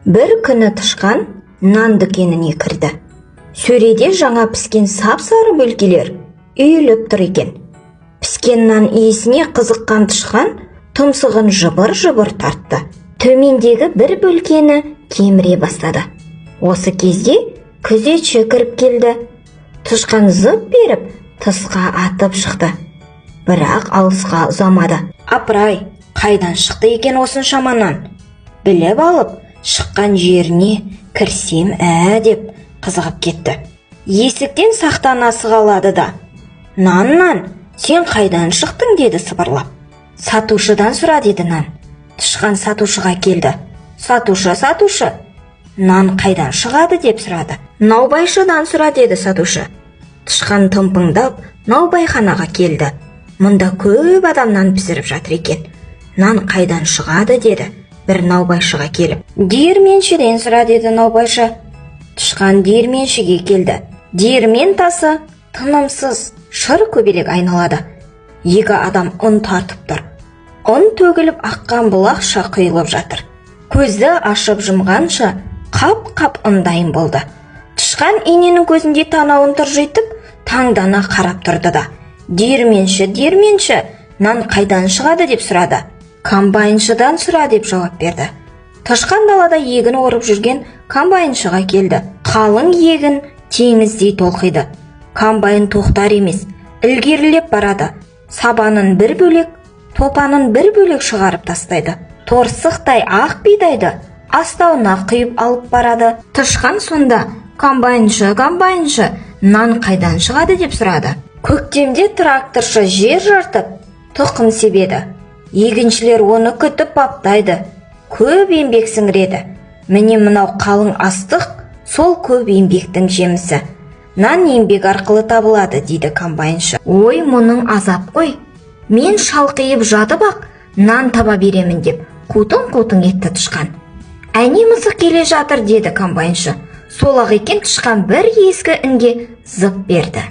Бір күні тышқан нан дүкеніне кірді. Сөреде жаңа піскен сап-сары бөлкелер үйіліп тұр екен. Піскен нан иісіне қызыққан тышқан тұмсығын жыбыр-жыбыр тартты. Төмендегі бір бөлкені кеміре бастады. Осы кезде күзетші кіріп келді. Тышқан зып беріп тысқа атып шықты. Бірақ алысқа ұзамады. Апырай, қайдан шықты екен осыншама нан? Біліп алып, шыққан жеріне кірсем ә деп қызығып кетті. Есіктен сақтана сығалады да: «Нан, нан, сен қайдан шықтың?» – деді сыбырлап. «Сатушыдан сұра», – деді нан. Тышқан сатушыға келді. «Сатушы, сатушы, нан қайдан шығады?» – деп сұрады. «Наубайшыдан сұра», – деді сатушы. Тышқан тымпыңдап наубайханаға келді. Мұнда көп адам нан пісіріп жатыр екен. «Нан қайдан шығады?» – деді бір наубайшыға келіп. «Диірменшіден сұра», – деді наубайшы. Тышқан диірменшіге келді. Диірмен тасы тынымсыз шыр көбелек айналады. Екі адам ұн тартып тұр. Ұн төгіліп аққан бұлақша құйылып жатыр. Көзді ашып жұмғанша қап-қап ұн дайын болды. Тышқан иненің көзіндей танауын тыржитып, таңдана қарап тұрды да: «Диірменші, диірменші, нан қайдан шығады?» – деп сұрады. «Комбайншыдан сұра», – деп жауап берді. Тышқан далада егін орып жүрген комбайншыға келді. Қалың егін теңіздей толқиды. Комбайн тоқтар емес, ілгерілеп барады. Сабанын бір бөлек, топанын бір бөлек шығарып тастайды. Торсықтай ақ бидайды астауына құйып алып барады. Тышқан сонда: «Комбайншы, комбайншы, нан қайдан шығады?» – деп сұрады. Көктемде тракторшы жер жыртып, тұқым себеді. Егіншілер оны күтіп баптайды, көп еңбек сіңіреді. Міне, мынау қалың астық сол көп еңбектің жемісі. Нан еңбек арқылы табылады, дейді комбайншы. «Ой, мұның азап қой, мен шалқиып жатып ақ нан таба беремін», – деп қутың қутың етті тышқан. «Әне, мысық келе жатыр», – деді комбайншы. Сол ақ екен, тышқан бір ескі інге зып берді.